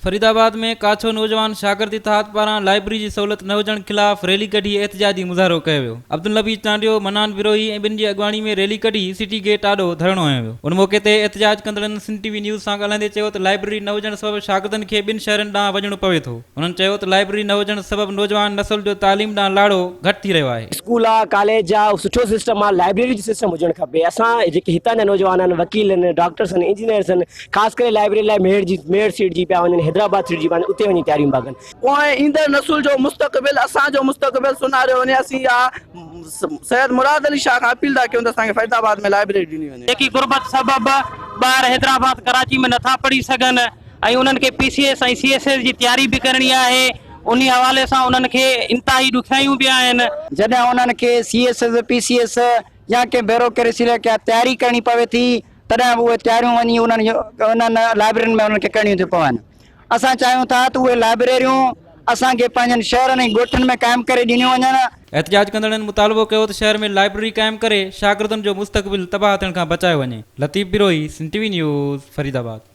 فريدآباد ۾ ڪاڇو نوجوان شاگرد اتحاد پاران لائبرري جي سهولت نه هجڻ خلاف ريلي ڪڍي احتجاجي مظاهرو ڪيو ويو. عبدالنبي چانڊيو، منان بروهي ۽ ٻين جي اڳواڻي ۾ ريلي ڪڍي سٽي گيٽ آڏو ڌرڻو هنيو ويو. ان موقعي تي احتجاج ڪندڙن سنڌ ٽي وي نيوز سان ڳالهائيندي چيو ته لائبرري نه هجڻ سبب شاگردن کي ٻين شهرن ڏانهن وڃڻو پوي ٿو. هنن چيو ته لائبرري نه هجڻ سبب نوجوان نسل جو تعليم ڏانهن لاڙو گهٽ ٿي رهيو آهي. اسڪول آ ڪاليج آ سٺو سسٽم آ لائبريري جو سسٽم هجڻ کپي اسان جيڪي هتان جا نوجوان آهن وڪيل آهن ڊاڪٽرس آهن انجنيئرس آهن خاص ڪري لائبريري لاء ميهڙ جي ميهڙ سيٽجي پيا وڃن حيدرآباد سيٽجي پيا وڃن اتي وڃي تياريون پيا ڪن. پوء ايندڙ نسل جو مستقبل اسان جو مستقبل سنواريو وڃي اسين اها سيد مراد علي شاهه کان اپيل ٿا ڪيون ته اسان کي فريد آباد ۾ لائبريري ڏني وڃي. جيڪي غربت سبب ٻار حيدرآباد ڪراچي ۾ نٿا پڙهي سگهن ۽ انهن کي P C S ۽ C S S جي تياري به ڪرڻي آهي انهي حوالي سان انهن کي انتهائي ڏکيائيون به آهن. جڏهن انهن کي C S S P C S يا ڪنهن بيوروڪريسي لاء ڪا تياري ڪرڻي پوي ٿي تڏهن به اهي تياريون وڃي انهن انهن لائبريرين ۾ انهن کي ڪرڻيون ٿيون پون. اسان چاهيون ٿا ته اهي لائبريريون اسان کي پنهنجن شهرن ۽ ڳوٺن ۾ قائم ڪري ڏنيون وڃن. احتجاج ڪندڙن مطالبو ڪيو ته شهر ۾ لائبريري قائم ڪري شاگردن جو مستقبل تباهه ٿيڻ کان بچايو وڃي. Latif Brohi, Sindh T V news, Faridabad.